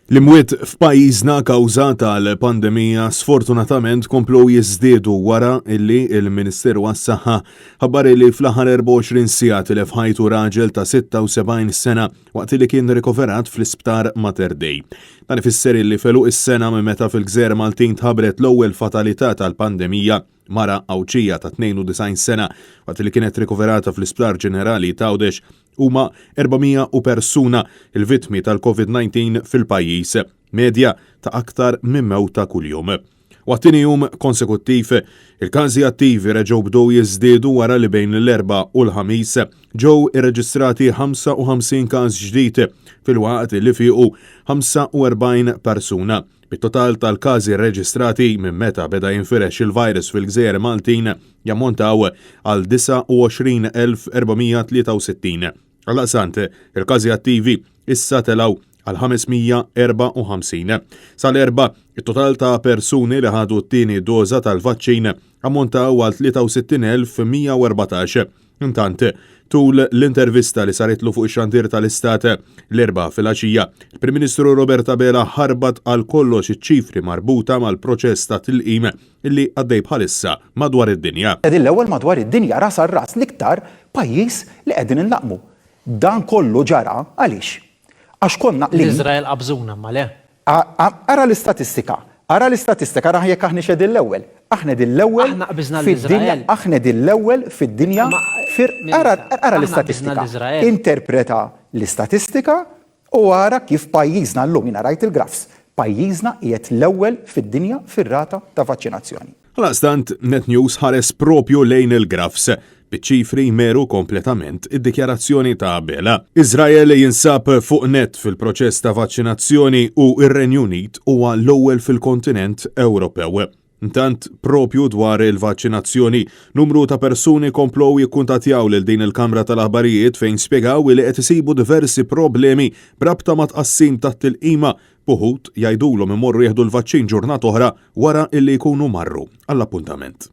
L-imwiet f'pajjiżna kawża tal-pandemija sfortunatament komplew jiżdiedu wara illi il-Ministeru għas-Saħħa ħabbar illi fl-aħħar 24 siegħa tilef ħajtu raġel ta' 76 sena waqt li kien rikoverat fl-Isptar Mater Dei. Dan ifisser illi f'għeluq is-sena minn meta fil-Gżejjer Maltin tħabbret l-ewwel fatalità tal-pandemija, mara Għawdxija ta' 92 sena waqt li kienet rikoverata fl-Isptar Ġenerali t'Għawdex Huma 400 u persuna l-vittmi tal-Covid-19 fil-pajjiż, medja ta' aktar minn mewta kuljum. U għat-tieni jum konsekuttiv, il-każi attivi reġgħu bdew jiżdiedu wara li bejn l-Erbgħa u l-Ħamis ġew irreġistrati 55 każ ġdid filwaqt li fiequ 45 persuna. Bit-total tal-każi rreġistrati minn meta beda jinfirex il-virus fil-gżejjer Maltin jammontaw għal 29,463. Għaldaqstant, il-każi attivi issa telgħu għal 554. Sal-Erbgħa, it-total ta' persuni li ħadu t-tieni doża tal-vaċċin ammontaw għal 63,114. Intant, tul l-intervista li saritlu fuq ix-xandir tal-Istat l-Erbgħa filgħaxija, il-Prim Ministru Robert Abela ħarbat għal kollox iċ-ċifri marbuta mal-proċess ta' tilqim li għaddej bħalissa madwar id-dinja. Qegħdin l-ewwel madwar id-dinja, ras għal ras, l-iktar pajjiż li qegħdin inlaqqmu. Dan kollu ġara għaliex? Għax konna qlin. L-Iżrael qabżuna imma le? Ara l-istatistika, ara l-istatistika, ara jekk aħniex qegħdin l-ewwel. Aħna qegħdin l-ewwel Aħna qbiżna fid-dinja, l-Iżrael. aħna qegħdin l-ewwel fid-dinja Imma, fir ara Ministra, ara aħna qbiżna l-istatistika. l-Iżrael. Interpreta l-istatistika u ara kif pajjiżna llum, jiena rajt il-graphs, pajjiżna qiegħed l-ewwel fid-dinja fir-rata ta' vaċċinazzjoni. Għaldaqstant, Net News ħares propju lejn il-graphs, biċ-ċifri jmeru kompletament id-dikjarazzjoni ta' Abela. Iżrael jinsab fuq nett fil-proċess ta' vaċċinazzjoni u r-Renju Unit huwa l-ewwel fil-kontinent Ewropew. Intant, propju dwar il-vaċċinazzjoni, numru ta' persuni komplow jikkuntattjaw lil din il-kamra tal-aħbarijiet fejn spjegaw li qed isibu diversi problemi b'rabta ma' tqassim tat-tilqima B'uħud jgħidulhom imorru jieħdu l-vaċċin ġurnata oħra wara illi jkunu marru għall-appuntament.